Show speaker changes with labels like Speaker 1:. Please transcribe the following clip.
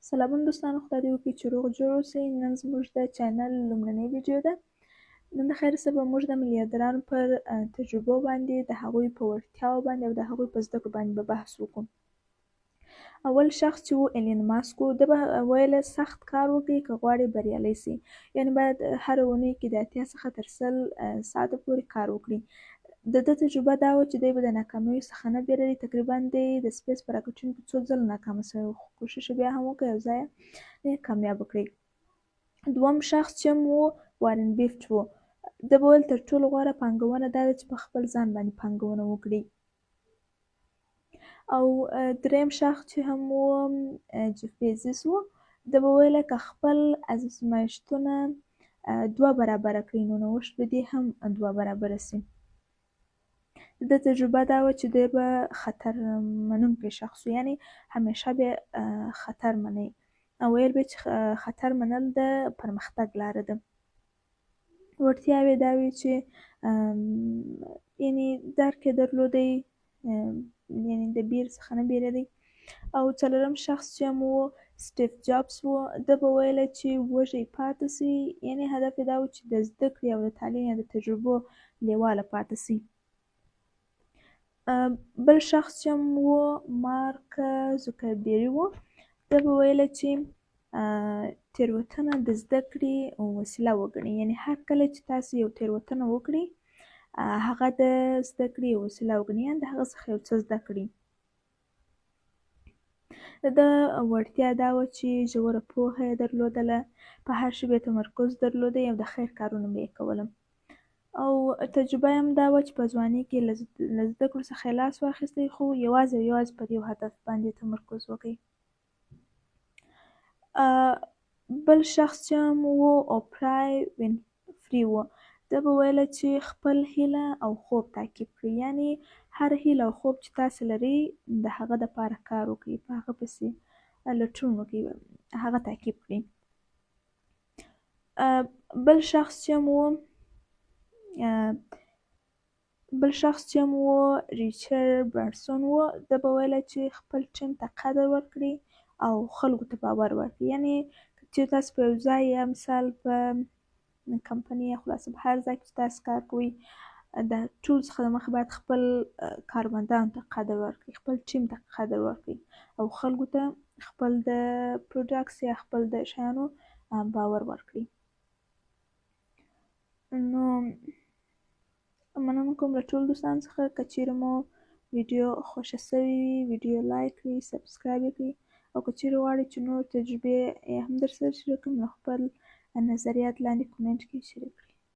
Speaker 1: سلامونه دوستانو، خدای دې وکړي چې روغ جوړ اوسئ. نن زموږ د چینل لومړنۍ ویډیو ده. نن د خیر سره به موږ د میلیاردرانو پر تجربو باندې، د هغوی په وړتیاو باندې او د هغوی په زده کړو باندې به بحث وکړو. اول شخص چې و ایلین ماسک و، ده به ویل سخت کار وکړئ که غواړئ بریالی سئ، یعنې باید هره اونۍ کې د 80 څخه تر 100 ساعته پورې کار وکړي. د ده تجربه دا وه چې دی به د ناکامیو څخه نه بیریدی. تقریبا دی د space په راکټونو کې څو ځله ناکامه شوی و، خو کوښښ یې بیا هم وکړ او ځای یې کامیاب کړی. دوم شخص چې هم و وارن بیفټ و، ده به ویل تر ټولو غوره پانګونه دا ده چې په خپل ځان باندې پانګونه وکړي. او دریم شخص چې هم و جف بیزوس و، ده به ویل که خپل ازمایښتونه 2 برابره کړئ نو نوښت به دې هم 2 برابره سي. د ده تجربه دا وه چې دی به خطر منونکی شخص و، یعنې همیشه به خطر منی او ویل به چې خطر منل د پرمختګ لاره ده. وړتیاوې دا وې چې یعنې درک یې درلودی، یعنې د بیر څخه نه بیریدی. او څلورم شخص چې هم و سټیو جابز و، ده به ویل چې وږی پاتې سي، یعنې هدف یې دا و چې د زده کړې او د تعلیم یا د تجربو لیواله پاتې سي. بل شخص چې هم و مارک زوکربیري و، ده به ویل چې تېروتنه د زده کړې وسیله وګڼئ، یعنې هر کله چې تاسو یو تېروتنه وکړئ هغه د زده کړې وسیله وګڼئ، یعنې د هغه څخه یو څه زده کړئ. د ده وړتیا دا وه چې ژوره پوهه یې درلودله، په هر شي به یې تمرکز درلودی او د خیر کارونه به یې کوله. او تجربه یې هم دا وه چې په ځوانۍ کې له زده کړو څخه یې لاس واخیستی، خو یوازې او یوازې پر یو هدف باندې تمرکز وکړ. بل شخص چې هم و اوپرا وینفري و، ده به ویل چې خپل هیله او خوب تعقیب کړئ، یعنې هر هیله او خوب چې تاسې لرئ د هغه دپاره کار وکړئ، په هغه پسې لټون وکړئ، هغه تعقیب کړئ. بل شخص چې هم و ریچارډ برانسون و، ده به ویل چې خپل ټیم ته قدر ورکړئ او خلکو ته باور ورکړئ، یعنې که چېرې تاسو په یو ځای یا مثال په کمپنۍ یا خلاصه په هر ځای کې چې تاسو کار کوئ، د ټولو څخه د مخه باید خپل کارمندانو ته قدر ورکړئ، خپل ټیم ته قدر ورکړئ او خلکو ته خپل د products یا خپل د شیانو باور ورکړئ. نو مننه کوم له ټولو دوستانو څخه. که چېرې مو ویډیو خوښه سوې وي، ویډیو لایک کړئ، subscribe یې کړئ، او که چېرې غواړئ چې نور تجربې یې هم درسره شریک کړم نو خپل نظریات لاندې comment کې شریک کړئ.